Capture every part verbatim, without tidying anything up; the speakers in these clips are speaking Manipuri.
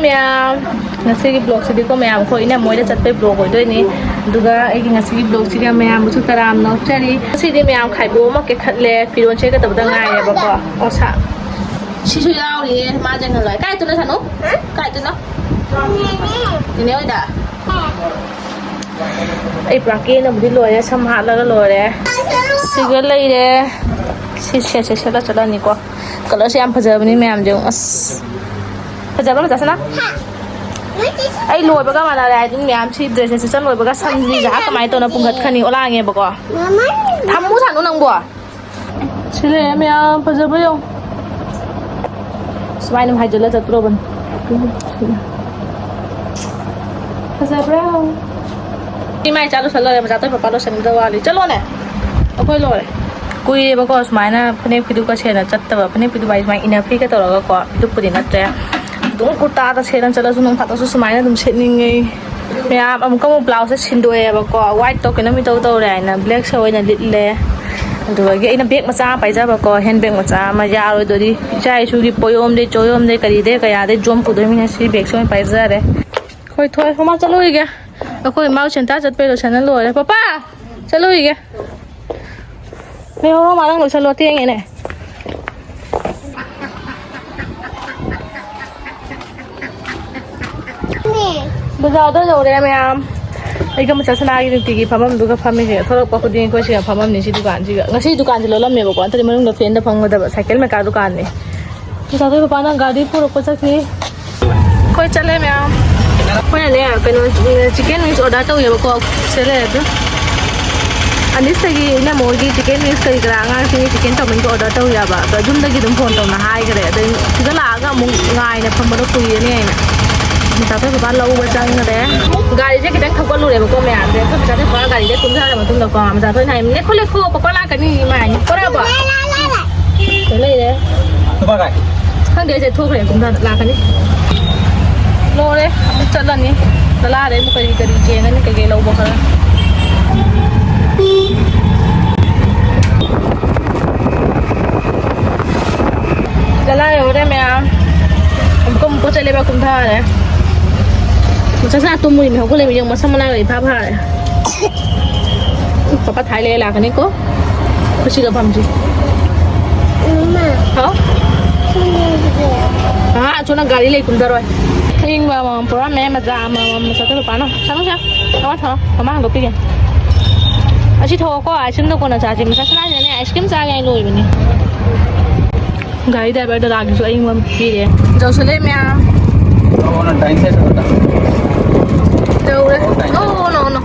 ꯃꯌꯥꯝ, ꯉꯁꯤꯒꯤ ꯕ꯭ꯂꯣꯛꯁꯤꯗꯤꯀꯣ ꯃꯌꯥꯝ, ꯑꯩꯈꯣꯏ ꯏꯅꯝꯃ ꯍꯣꯏꯗ ꯆꯠꯄꯩ ꯕ꯭ꯂꯣꯛ ꯑꯣꯏꯗꯣꯏꯅꯤ꯫ ꯑꯗꯨꯒ ꯑꯩꯒꯤ ꯉꯁꯤꯒꯤ ꯕ꯭ꯂꯣꯛꯁꯤꯒ ꯃꯌꯥꯝꯕꯨꯁꯨ ꯇꯔꯥꯝꯅ ꯑꯣꯛꯆꯔꯤ꯫ ꯉꯁꯤꯗꯤ ꯃꯌꯥꯝ ꯈꯥꯏꯕꯣꯛ ꯑꯃ ꯀꯦꯈꯠꯂꯦ, ꯐꯤꯔꯣꯜ ꯁꯦꯠꯀꯗꯕꯗ ꯉꯥꯏꯔꯦꯕꯀꯣ꯫ ꯑꯣ ꯁꯥ-, ꯁꯤꯁꯨ ꯌꯥꯎꯔꯤꯌꯦ, ꯃꯥ ꯆꯪꯍꯜꯂꯣꯏ꯫ ꯀꯥꯏ ꯇꯨꯅꯣ ꯁꯥꯅꯨ? ꯀꯥꯏ ꯇꯨꯅꯣ? ꯅꯦꯅꯦ ꯍꯣꯏꯗ꯫ ꯑꯩ ꯄꯨꯔꯥ ꯀꯦꯅꯕꯨꯗꯤ ꯂꯣꯏꯔꯦ, ꯁꯝ ꯍꯥꯠꯂꯒ ꯂꯣꯏꯔꯦ꯫ ꯁꯤꯒ ꯂꯩꯔꯦ꯫ ꯁꯤ ꯁꯦꯠꯁꯦ ꯁꯦꯠꯂ ꯆꯠꯂꯅꯤꯀꯣ꯫ ꯀꯂꯔꯁꯦ ꯌꯥꯝ ꯐꯖꯕꯅꯤ ꯃꯌꯥꯝꯁꯦ꯫ ꯑꯁ꯫ ꯐꯖꯕ꯭ꯔꯥ ꯃꯆꯥ ꯁꯅꯥ? ꯑꯩ ꯂꯣꯏꯕꯒ ꯃꯥꯟꯅꯔꯦ ꯍꯥꯏꯗꯨꯅꯤ ꯃꯌꯥꯝ꯫ ꯁꯤ ꯗ꯭ꯔꯦꯁꯁꯦ ꯁꯦꯠꯆꯟ ꯂꯣꯏꯕꯒ ꯁꯝꯁꯤꯁꯦ ꯑꯥ ꯀꯃꯥꯏꯅ ꯇꯧꯅ ꯄꯨꯡꯈꯠꯈ꯭ꯔꯅꯤ? ꯑꯣꯂꯥꯡꯉꯦꯕꯀꯣ꯫ ꯊꯝꯃꯨ ꯁꯥꯅꯨ ꯅꯪꯕꯣ꯫ ꯁꯤ ꯂꯩꯔꯦ ꯃꯌꯥꯝ, ꯐꯖꯕ꯭ꯔꯥ ꯌꯦꯡꯉꯨ꯫ ꯁꯨꯃꯥꯏꯅ ꯑꯗꯨꯝ ꯍꯥꯏꯖꯤꯜꯂ ꯆꯠꯇ꯭ꯔꯣꯕꯅꯤ꯫ ꯐꯖꯕ꯭ꯔꯥ? ꯁꯤ ꯃꯥꯏ ꯆꯥ ꯂꯣꯏꯁꯜ ꯂꯣꯏꯔꯦ, ꯃꯆꯥ ꯇꯣꯏ ꯄꯄꯥ ꯂꯣꯏꯁꯟꯕꯗ ꯋꯥꯠꯂꯤ꯫ ꯆꯠꯂꯣꯅꯦ, ꯑꯩꯈꯣꯏ ꯂꯣꯏꯔꯦ꯫ ꯀꯨꯏꯔꯦꯕꯀꯣ ꯁꯨꯃꯥꯏꯅ ꯐꯅꯦꯛ ꯐꯤꯗꯨꯒ ꯁꯦꯠꯅ ꯆꯠꯇꯕ꯫ ꯐꯅꯦꯛ ꯐꯤꯗꯨ ꯍꯥꯏ ꯁꯨꯃꯥꯏꯅ ꯏꯟꯅ ꯐꯤꯒ ꯇꯧꯔꯒꯀꯣ, ꯐꯤꯗꯨꯛꯄꯨꯗꯤ ꯅꯠꯇ꯭ꯔꯦ꯫ ꯑꯗꯨꯝ ꯀꯨꯔꯇꯥꯗ ꯁꯦꯠꯅ ꯆꯠꯂꯁꯨ ꯅꯣꯡ ꯐꯥꯗꯣꯛꯁꯨ ꯁꯨꯃꯥꯏꯅ ꯑꯗꯨꯝ ꯁꯦꯠꯅꯤꯡꯉꯦ꯫ ꯃꯌꯥꯝ ꯑꯃꯨꯛꯀ ꯑꯃꯨꯛ ꯕ꯭ꯂꯥꯎꯁꯁꯦ ꯁꯤꯟꯗꯣꯛꯑꯦꯕꯀꯣ, ꯋꯥꯏꯠꯇꯣ ꯀꯩꯅꯣꯝ ꯏꯇꯧ ꯇꯧꯔꯦ ꯍꯥꯏꯅ ꯕ꯭ꯂꯦꯛꯁꯦ ꯑꯣꯏꯅ ꯂꯤꯠꯂꯦ꯫ ꯑꯗꯨꯗꯒꯤ ꯑꯩꯅ ꯕꯦꯛ ꯃꯆꯥ ꯑꯃ ꯄꯥꯏꯖꯕꯀꯣ, ꯍꯦꯟ ꯕꯦꯛ ꯃꯆꯥ ꯑꯃ ꯌꯥꯔꯣꯏꯗꯣꯔꯤ꯫ ꯏꯆꯥ ꯏꯁꯨꯒꯤ ꯄꯣꯌꯣꯝꯗꯩ ꯆꯣꯌꯣꯝꯗꯩ ꯀꯔꯤꯗꯩ ꯀꯌꯥꯗꯩ ꯖꯣꯝ ꯄꯨꯗꯣꯏꯃꯤꯅ ꯁꯤ ꯕꯦꯛꯁꯦ ꯑꯣꯏꯅ ꯄꯥꯏꯖꯔꯦ꯫ ꯍꯣꯏ ꯊꯣꯏ, ꯃꯃꯥ ꯆꯠꯂꯨꯈꯤꯒꯦ꯫ ꯑꯩꯈꯣꯏ ꯏꯃꯥ ꯁꯦꯟꯇꯥ ꯆꯠꯄꯩ ꯂꯣꯏꯁꯟꯅ ꯂꯣꯏꯔꯦ꯫ ꯄꯄꯥ! ꯆꯠꯂꯨꯈꯤꯒꯦ꯫ ꯂꯩꯍꯧꯔꯣ, ꯃꯥ ꯅꯪ ꯂꯣꯏꯁꯜꯂꯣ, ꯊꯦꯡꯉꯦꯅꯦ꯫ ꯕꯖꯥꯔꯗ ꯌꯧꯔꯦ ꯃꯌꯥꯝ꯫ ꯑꯩꯒ ꯃꯆꯥ ꯁꯅꯥꯒꯤ ꯅꯨꯡꯇꯤꯒꯤ ꯐꯝꯐꯝꯗꯨꯒ ꯐꯝꯃꯤꯁꯦ꯫ ꯊꯣꯛꯂꯛꯄ ꯈꯨꯗꯤꯡ ꯑꯩꯈꯣꯏ ꯁꯤꯒ ꯐꯝꯃꯝꯅꯤ, ꯁꯤ ꯗꯨꯀꯥꯟꯁꯤꯒ꯫ ꯉꯁꯤ ꯗꯨꯀꯥꯟꯁꯦ ꯂꯣꯜꯂꯝꯃꯦꯕꯀꯣ, ꯅꯠꯇ꯭ꯔꯗꯤ ꯃꯅꯨꯡꯗ ꯐꯦꯟꯗ ꯐꯝꯒꯗꯕ꯫ Cycle Mecca ꯗꯨꯀꯥꯟꯅꯦ꯫ ꯃꯆꯥ ꯊꯣꯏ ꯄꯄꯥꯅ ꯒꯥꯔꯤ ꯄꯨꯔꯛꯄ ꯆꯠꯈꯤ꯫ ꯑꯩꯈꯣꯏ ꯆꯠꯂꯦ ꯃꯌꯥꯝ꯫ ꯑꯩꯈꯣꯏꯅꯅꯦ, ꯀꯩꯅꯣ, chicken wings order ꯇꯧꯋꯦꯕꯀꯣ꯫ ꯁꯤ ꯂꯩꯔꯦ ꯑꯗꯨ꯫ ꯑꯅꯤꯁꯇꯒꯤ ꯏꯅꯝꯃ ꯍꯣꯏꯒꯤ chicken wings ꯀꯔꯤ ꯀꯔꯥ ꯑꯉꯥꯡꯁꯤꯡꯒꯤ chicken chowmein ꯗꯣ order ꯇꯧꯋꯦꯕ꯫ ꯑꯗꯣ ꯌꯨꯝꯗꯒꯤ ꯑꯗꯨꯝ phone ꯇꯧꯅ ꯍꯥꯏꯈ꯭ꯔꯦ꯫ ꯑꯗꯣ ꯁꯤꯗ ꯂꯥꯛꯑꯒ ꯑꯃꯨꯛ ꯉꯥꯏꯅ ꯐꯝꯕꯗꯣ ꯀꯨꯏꯔꯅꯤ ꯍꯥꯏꯅ꯫ ꯃꯆꯥ ꯊꯣꯏ ꯄꯄꯥ ꯂꯧꯕ ꯆꯪꯈ꯭ꯔꯦ꯫ ꯒꯥꯔꯤꯁꯦ ꯈꯤꯇꯪ ꯊꯧꯒꯠꯂꯨꯔꯦꯕꯀꯣ ꯃꯌꯥꯝꯁꯦ꯫ ꯑꯩꯈꯣꯏ ꯃꯆꯥ ꯊꯣꯏ ꯄꯄꯥ ꯒꯥꯔꯤꯗ ꯀꯨꯝꯊꯔ ꯃꯇꯨꯡꯗꯀꯣ, ꯃꯆꯥ ꯊꯣꯏꯅ ꯍꯥꯏ, "ꯂꯦꯈꯣ, ꯂꯦꯈꯣ, ꯄꯄꯥ ꯂꯥꯛꯀꯅꯤ" ꯏꯃꯥ ꯍꯥꯏꯅꯤ꯫ ꯄꯣꯔꯛꯑꯕꯣ? ꯁꯤꯗ ꯂꯩꯔꯦ꯫ ꯂꯨꯄꯥ ꯀꯥꯏ? ꯈꯪꯗꯦ, ꯑꯩꯁꯦ ꯊꯣꯛꯈ꯭ꯔꯦ, ꯀꯨꯝꯊ ꯂꯥꯛꯀꯅꯤ꯫ ꯂꯣꯏꯔꯦ, ꯑꯃꯨꯛ ꯆꯠꯂꯅꯤ꯫ ꯂꯂꯥꯗꯩ ꯑꯃꯨꯛ ꯀꯔꯤ ꯀꯔꯤ ꯌꯦꯡꯉꯅꯤ, ꯀꯩꯀꯩ ꯂꯧꯕ ꯈꯔ꯫ ꯂꯂꯥ ꯌꯧꯔꯦ ꯃꯌꯥꯝ꯫ ꯑꯃꯨꯛꯀ ꯄꯣꯠ ꯆꯩ ꯂꯩꯕ ꯀꯨꯝꯊꯔꯦ꯫ ꯃꯆꯥꯁꯤꯅ ꯇꯨꯝꯃꯨꯔꯤꯅꯦ, ꯍꯧꯒꯠꯂꯛꯏ, ꯌꯦꯡꯉꯨ, ꯃꯁꯝ ꯃꯅꯥꯒ ꯏꯐꯥ ꯐꯥꯔꯦ꯫ ꯄꯥꯄꯥ ꯊꯥꯏ ꯂꯩꯔ ꯂꯥꯛꯀꯅꯤꯀꯣ꯫ ꯑꯩꯈꯣꯏ ꯁꯤꯒ ꯐꯝꯁꯤ꯫ ꯍꯥꯎ? ꯑꯥ, ꯑꯁꯣꯝꯅ ꯒꯥꯔꯤ ꯂꯩ, ꯀꯨꯝꯊꯔꯣꯏ꯫ ꯑꯌꯤꯡꯕ ꯑꯃꯃꯝ ꯄꯨꯔꯛꯑꯝꯃꯦ, ꯃꯆꯥ ꯑꯃꯃꯝ, ꯃꯆꯥ ꯅꯨꯄꯥꯅ꯫ ꯁꯥꯅꯨ ꯁꯦ, ꯊꯝꯃꯣ, ꯊꯝꯃꯣ, ꯃꯃꯥ ꯍꯟꯗꯣꯛꯄꯤꯒꯦ꯫ ꯑꯁꯤ ꯊꯣꯛꯑꯣꯀꯣ, ice cream ꯗꯣ ꯀꯣꯟꯅ ꯆꯥꯁꯦ꯫ ꯃꯆꯥ ꯁꯅꯥꯁꯤꯅꯅꯦ, ice cream ꯆꯥꯒꯦ ꯍꯥꯏꯅ ꯂꯣꯏꯕꯅꯤ꯫ ꯒꯥꯔꯤ driver ꯗꯗꯥꯒꯤꯁꯨ ꯑꯌꯤꯡꯕ ꯑꯃ ꯄꯤꯔꯦ꯫ ꯌꯧꯁꯜꯂꯛꯑꯦ ꯃꯌꯥꯝ꯫ ꯌꯧꯔꯦ꯫ ꯑꯣ, no, no꯫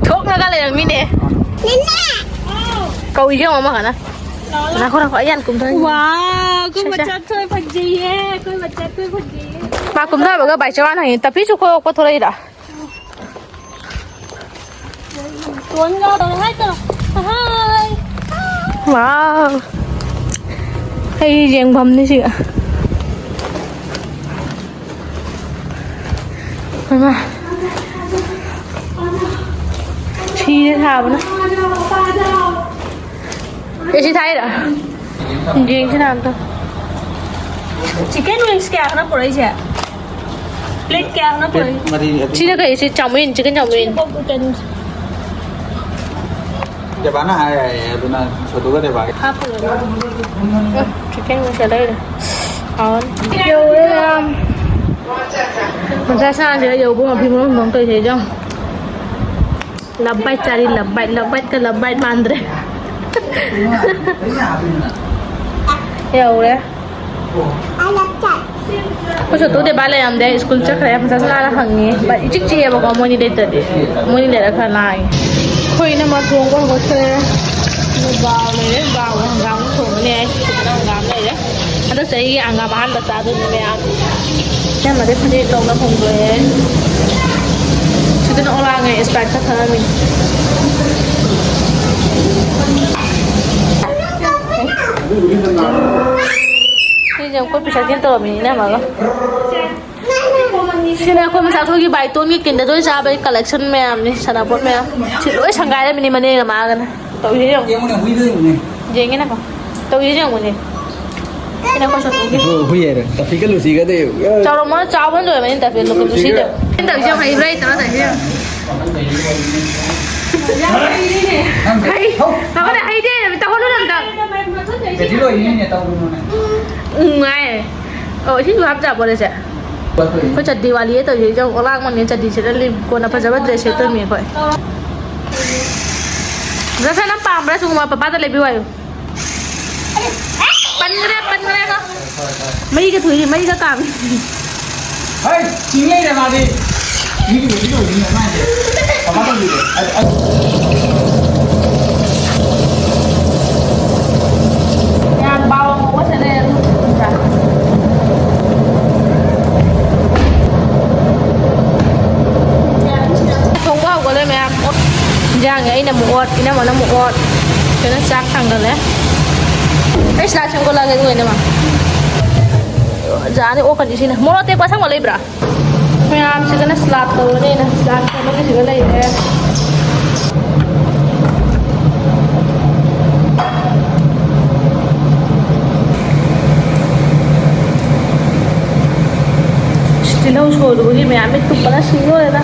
ꯊꯣꯛꯂꯒ ꯂꯩꯔꯝꯃꯤꯅꯦ꯫ ꯀꯧꯏꯁꯦ ꯌꯦꯡꯉꯣ ꯑꯃꯈꯛꯅ꯫ ꯉꯥꯏꯈꯣ, ꯉꯥꯏꯈꯣ, ꯑꯩ ꯍꯥꯟꯅ ꯀꯨꯝꯊꯒꯦ꯫ ꯋꯥ, ꯑꯩꯈꯣꯏ ꯁꯦ, ꯁꯦ꯫ ꯃꯆꯥ ꯊꯣꯏ ꯐꯖꯩꯌꯦ, ꯑꯩꯈꯣꯏ ꯃꯆꯥ ꯊꯣꯏ ꯐꯖꯩꯌꯦ꯫ ꯃꯥ ꯀꯨꯝꯊꯕꯒ by chance ꯍꯪꯉꯤ, "ꯇꯐꯤꯁꯨ ꯈꯣꯏ ꯑꯣꯛꯄ ꯊꯣꯛꯂꯛꯏꯔꯥ?" ꯇꯣꯟꯒ ꯇꯧꯔꯦ, hi ꯇꯧꯔꯣ꯫ Hi꯫ Wow꯫ ꯑꯩ ꯌꯦꯡꯐꯝꯅꯤ ꯁꯤꯒ꯫ ꯍꯩꯃꯥ꯫ ꯁꯤꯔꯦ ꯁꯥꯕꯅ꯫ ꯑꯦ, ꯁꯤ ꯊꯥꯏꯔ? ꯌꯦꯡꯁꯤꯅ ꯑꯝꯇ꯫ Chicken wings ꯀꯌꯥ ꯈꯔ ꯄꯨꯔꯛꯏꯁꯦ? Plate ꯀꯌꯥ ꯈꯔ ꯄꯨꯔꯛꯏ? ꯃꯔꯤ ꯑꯗꯨꯝ꯫ ꯁꯤꯅ ꯀꯩ? ꯁꯤ chow mein, chicken chow mein꯫ ꯗꯦꯕꯥꯅ ꯍꯥꯏ ꯍꯥꯏꯌꯦ, ꯑꯗꯨꯅ ꯁꯣꯇꯨꯒ ꯗꯦꯕꯥꯒꯤ꯫ ꯍꯥꯞꯄꯨꯔꯣ꯫ ꯎꯝ, chicken wings ꯂꯩꯔꯦ꯫ ꯍꯥꯎꯔꯅꯤ꯫ ꯌꯧꯔꯦ ꯌꯥꯝ꯫ ꯃꯆꯥ ꯁꯥꯁꯦ ꯌꯧꯕ ꯃꯐꯤ ꯃꯔꯣꯟ ꯈꯪꯗꯦ ꯇꯧꯔꯤꯁꯦ ꯌꯦꯡꯉꯣ꯫ Love bite ꯆꯥꯔꯤ, love bite, love bite ꯀ love bite ꯃꯥꯟꯗ꯭ꯔꯦ꯫ ꯌꯧꯔꯦ꯫ ꯑꯩꯈꯣꯏ ꯁꯣꯇꯨ ꯗꯦꯕꯥ ꯂꯩꯔꯝꯗꯦ, ꯁ꯭ꯀꯨꯜ ꯆꯠꯈ꯭ꯔꯦ꯫ ꯃꯆꯥ ꯁꯅꯥꯅ ꯍꯪꯉꯤ꯫ ꯕꯠ ꯏꯆꯤꯛ ꯆꯤꯛꯑꯦꯕꯀꯣ, ꯃꯣꯏꯅꯤ ꯂꯩꯇ꯭ꯔꯗꯤ꯫ ꯃꯣꯏꯅꯤ ꯂꯩꯔ ꯈꯔ ꯂꯥꯡꯉꯦ꯫ ꯑꯩꯈꯣꯏ ꯏꯅꯝꯃ ꯊꯣꯡꯕ ꯍꯧꯒꯠꯈ꯭ꯔꯦ꯫ ꯑꯗꯨ ꯗꯥꯜ ꯂꯩꯔꯦ, ꯗꯥꯜꯒ ꯍꯪꯒꯥꯝꯒ ꯊꯣꯡꯉꯅꯤ ꯍꯥꯏ꯫ ꯁꯤꯗꯅ ꯍꯪꯒꯥꯝ ꯂꯩꯔꯦ꯫ ꯍꯟꯗꯛ ꯆꯍꯤꯒꯤ ꯍꯪꯒꯥꯝ ꯑꯍꯥꯟꯕ ꯆꯥꯗꯣꯏꯅꯦ ꯃꯌꯥꯝ꯫ ꯏꯅꯝꯃꯗꯤ ꯐꯅꯦꯛ ꯂꯧꯅ ꯍꯣꯡꯗꯣꯛꯑꯦ꯫ ꯁꯤꯗꯅ ꯑꯣꯂꯥꯡꯉꯦ, Sprite ꯈꯔ ꯊꯛꯑꯝꯃꯤ꯫ ꯁꯤꯁꯦ ꯑꯩꯈꯣꯏ ꯄꯩꯁꯥ ꯊꯤꯟ ꯇꯧꯔꯝꯃꯤꯅꯤꯅꯦ, ꯃꯥꯒ꯫ ꯁꯤꯅ ꯑꯩꯈꯣꯏ ꯃꯆꯥꯊꯣꯏꯒꯤ ꯕꯥꯏꯇꯣꯟꯒꯤ ꯀꯤꯟꯗ ꯂꯣꯏ ꯆꯥꯕꯒꯤ collection ꯃꯌꯥꯝꯅꯤ, ꯁꯥꯟꯅꯄꯣꯠ ꯃꯌꯥꯝ꯫ ꯁꯤ ꯂꯣꯏ ꯁꯪꯒꯥꯏꯔꯝꯃꯤꯅꯤ ꯃꯅꯦꯒ ꯃꯥꯒꯅ꯫ ꯇꯧꯔꯤꯁꯦ ꯌꯦꯡꯉꯨ꯫ ꯌꯦꯡꯉꯨꯅꯦ, ꯍꯨꯏꯗꯣ ꯌꯦꯡꯉꯨꯅꯦ꯫ ꯌꯦꯡꯒꯦ ꯅꯪꯀꯣ꯫ ꯇꯧꯔꯤꯁꯦ ꯌꯦꯡꯉꯨꯅꯦ꯫ ꯑꯩꯅ ꯑꯩꯈꯣꯏ ꯁꯣꯇꯣꯒꯤ꯫ ꯍꯨꯏ ꯍꯥꯏꯔꯦ꯫ ꯇꯥꯐꯤꯒ ꯂꯨꯁꯤꯒꯗꯤ꯫ ꯆꯥꯎꯔꯝꯃꯣ, ꯆꯥꯎꯕ ꯂꯣꯏꯔꯕꯅꯤ ꯇꯥꯐꯤ ꯂꯨꯁꯤꯗꯣ꯫ ꯑꯩꯅ ꯇꯧꯔꯤꯁꯦ ꯌꯥꯝ ꯍꯩꯕ꯭ꯔꯥ ꯍꯩꯇꯕ꯭ꯔꯥ ꯇꯧꯔꯤꯁꯦ ꯌꯦꯡꯉꯣ꯫ ꯍꯩ, ꯉꯥꯏꯈꯣꯅꯦ, ꯍꯩꯗꯦ, ꯇꯧꯍꯜꯂꯨꯅꯦ ꯑꯝꯇ꯫ ꯕꯦꯇ꯭ꯔꯤ ꯂꯣꯏꯔꯤꯅꯦ, ꯇꯧꯔꯨꯅꯨꯅꯦ꯫ ꯎꯝ, ꯉꯥꯏ꯫ ꯑꯣ, ꯏꯁꯤꯡꯁꯨ ꯍꯥꯞꯇ ꯄꯣꯠꯂꯦꯁꯦ꯫ ꯑꯩꯈꯣꯏ ꯆꯠꯗꯤ ꯋꯥꯂꯤꯌꯦ ꯇꯧꯔꯤꯁꯦ, ꯏꯆꯧ ꯑꯂꯥꯡꯕꯅꯦ ꯆꯠꯗꯤ ꯁꯦꯠꯍꯜꯂꯤ, ꯀꯣꯟꯅ ꯐꯖꯕ ꯗ꯭ꯔꯦꯁ ꯁꯦꯠꯇꯣꯏꯅꯤ ꯑꯩꯈꯣꯏ꯫ ꯖꯁꯟ, ꯅꯪ ꯄꯥꯝꯕ꯭ꯔꯥ ꯁꯤꯒꯨꯝꯕ? ꯄꯄꯥꯗ ꯂꯩꯕꯤꯌꯨ ꯍꯥꯏꯌꯨ꯫ ꯄꯟꯒ꯭ꯔꯦ, ꯄꯟꯒ꯭ꯔꯦ, ꯉꯣ꯫ ꯃꯩꯒ ꯊꯣꯛꯏ, ꯃꯩꯒ ꯀꯥꯝꯃꯤ꯫ ꯍꯩ, ꯆꯤꯡꯉꯩꯅꯦ ꯃꯥꯗꯤ꯫ ꯃꯤꯒꯤ ꯃꯤꯒꯤ ꯑꯣꯏꯗꯣꯏꯅꯦ ꯃꯥꯏꯁꯦ꯫ ꯄꯄꯥ ꯇꯧꯕꯤꯔꯦ꯫ ꯑ-, ꯑ-, ꯌꯥꯝ ꯕꯥꯎ ꯑꯃ ꯍꯧꯒꯠꯁꯜꯂꯦ, ꯑꯗꯨ ꯈꯪꯕ꯭ꯔꯥ? ꯊꯣꯡꯕ ꯍꯧꯒꯠꯂꯦ ꯃꯌꯥꯝ꯫ ꯏꯟꯖꯥꯡꯁꯦ ꯑꯩꯅ ꯑꯃꯨꯛ ꯑꯣꯠ, ꯏꯅꯝꯃꯅ ꯑꯃꯨꯛ ꯑꯣꯠ꯫ ꯀꯩꯅꯣ ꯆꯥꯛ ꯊꯥꯡꯒꯠꯂꯦ꯫ ꯑꯩ ꯁꯂꯥꯗ ꯁꯦꯝꯒꯠꯂꯛꯑꯒꯦ ꯑꯗꯨꯒ ꯏꯅꯝꯃ꯫ ꯖꯥꯅꯤ ꯑꯣꯛꯀꯅꯤ ꯁꯤꯅ꯫ ꯃꯣꯔꯣꯛ ꯑꯇꯦꯛꯄ ꯑꯁꯪꯕ ꯂꯩꯕ꯭ꯔꯥ? ꯃꯌꯥꯝꯁꯤꯒꯅ ꯁꯂꯥꯗ ꯇꯧꯔꯅꯦꯅ ꯁꯂꯥꯗ ꯁꯦꯝꯕꯒꯤꯁꯤꯒ ꯂꯩꯔꯦ꯫ ꯇꯤꯜꯍꯧ ꯁꯣꯏꯔꯨꯕꯒꯤ ꯃꯌꯥꯝ ꯃꯤꯠ ꯇꯨꯝꯕꯅ ꯁꯤꯗꯣꯔꯦꯗ꯫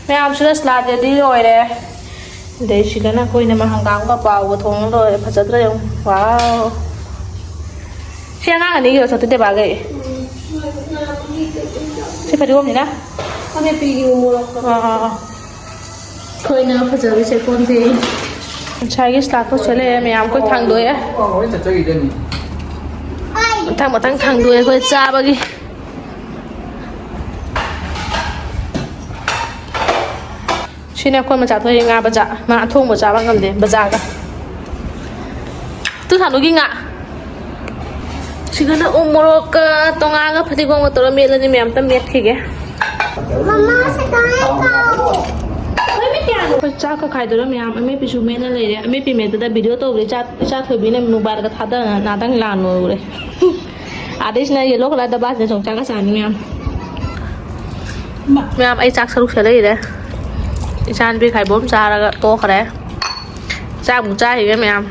ꯃꯌꯥꯝꯁꯤꯅ ꯁꯂꯥꯗ ꯔꯦꯗꯤ ꯑꯣꯏꯔꯦ꯫ ꯑꯗꯩ ꯁꯤꯗꯅ ꯑꯩꯈꯣꯏꯅ ꯍꯪꯒꯥꯝꯒ ꯄꯥꯎꯒ ꯊꯣꯡꯉ ꯂꯣꯏꯔꯦ꯫ ꯐꯖꯗ꯭ꯔꯥ ꯌꯦꯡꯉꯨ꯫ ꯋꯥꯎ꯫ ꯁꯤ ꯑꯉꯥꯡ ꯑꯅꯤꯒꯤꯔꯣ, ꯁꯣꯇꯤ ꯇꯦꯕꯥꯒꯩ? ꯁꯤ ꯐꯗꯤꯒꯣꯝꯅꯤꯅ? ꯑꯃꯦꯠꯄꯤꯒꯤ ꯃꯣꯔꯣꯛ꯫ ꯑꯥ, ꯑꯥ, ꯑꯥ꯫ ꯑꯩꯈꯣꯏꯅ ꯐꯖꯕ ꯁꯦꯠꯄꯣꯟꯇꯦ꯫ ꯉꯁꯥꯏꯒꯤ ꯁꯂꯥꯗꯇꯣ ꯁꯤꯗ ꯂꯩꯔꯦ ꯃꯌꯥꯝ, ꯑꯩꯈꯣꯏ ꯊꯥꯡꯗꯣꯛꯑꯦ꯫ ꯃꯊꯪ ꯃꯊꯪ ꯊꯥꯡꯗꯣꯛꯑꯦ ꯑꯩꯈꯣꯏ ꯆꯥꯕꯒꯤ꯫ ꯁꯤꯅ ꯑꯩꯈꯣꯏ ꯃꯆꯥ ꯊꯣꯛꯏ ꯉꯥ ꯕꯖꯥ-, ꯃꯥ ꯑꯊꯣꯡꯕ ꯆꯥꯕ ꯉꯝꯗꯦ ꯕꯖꯥꯔꯒ꯫ ꯇꯨ ꯁꯥꯅꯨꯒꯤ ꯉꯥ꯫ ꯁꯤꯒꯅ ꯎ ꯃꯣꯔꯣꯛꯀ ꯇꯣꯉꯥꯒ ꯐꯗꯤꯒꯣꯝꯒ ꯇꯧꯔ ꯃꯦꯠꯂꯅꯤ, ꯃꯌꯥꯝ ꯑꯝꯇ ꯃꯦꯠꯈꯤꯒꯦ꯫ ꯃꯃꯥ, ꯁꯦ ꯀꯥꯏ ꯀꯥꯎ? ꯑꯩꯈꯣꯏ ꯆꯥꯛꯀ ꯈꯥꯏꯗꯣꯔ ꯃꯌꯥꯝ ꯑꯃꯦꯠꯄꯤꯁꯨ ꯃꯦꯠꯅ ꯂꯩꯔꯦ꯫ ꯑꯃꯦꯠꯄꯤ ꯃꯦꯠꯄꯗ ꯚꯤꯗꯤꯑꯣ ꯇꯧꯕꯗ ꯏꯆꯥ, ꯏꯆꯥ ꯊꯣꯏꯕꯤꯅ ꯃꯣꯕꯥꯏꯜꯒ ꯊꯥꯗꯅ ꯉꯥꯛꯇꯪ ꯂꯥꯟꯅ ꯎꯔꯦ꯫ ꯑꯗꯩꯁꯤꯅ ꯌꯦꯜꯂꯣ ꯀꯂꯔ ꯗꯕꯥꯁꯤꯅ ꯆꯣꯡꯆꯥꯛꯀ ꯆꯥꯅꯤ ꯃꯌꯥꯝ꯫ ꯃꯌꯥꯝ, ꯑꯩ ꯆꯥꯛ ꯁꯔꯨꯛꯁꯦ ꯂꯩꯔꯦ꯫ ꯏꯆꯥꯅꯨꯄꯤ ꯈꯥꯏꯕꯣꯝ ꯆꯥꯔꯒ ꯇꯣꯛꯈ꯭ꯔꯦ꯫ ꯆꯥꯛꯃꯨꯛ ꯆꯥꯈꯤꯒꯦ ꯃꯌꯥꯝ꯫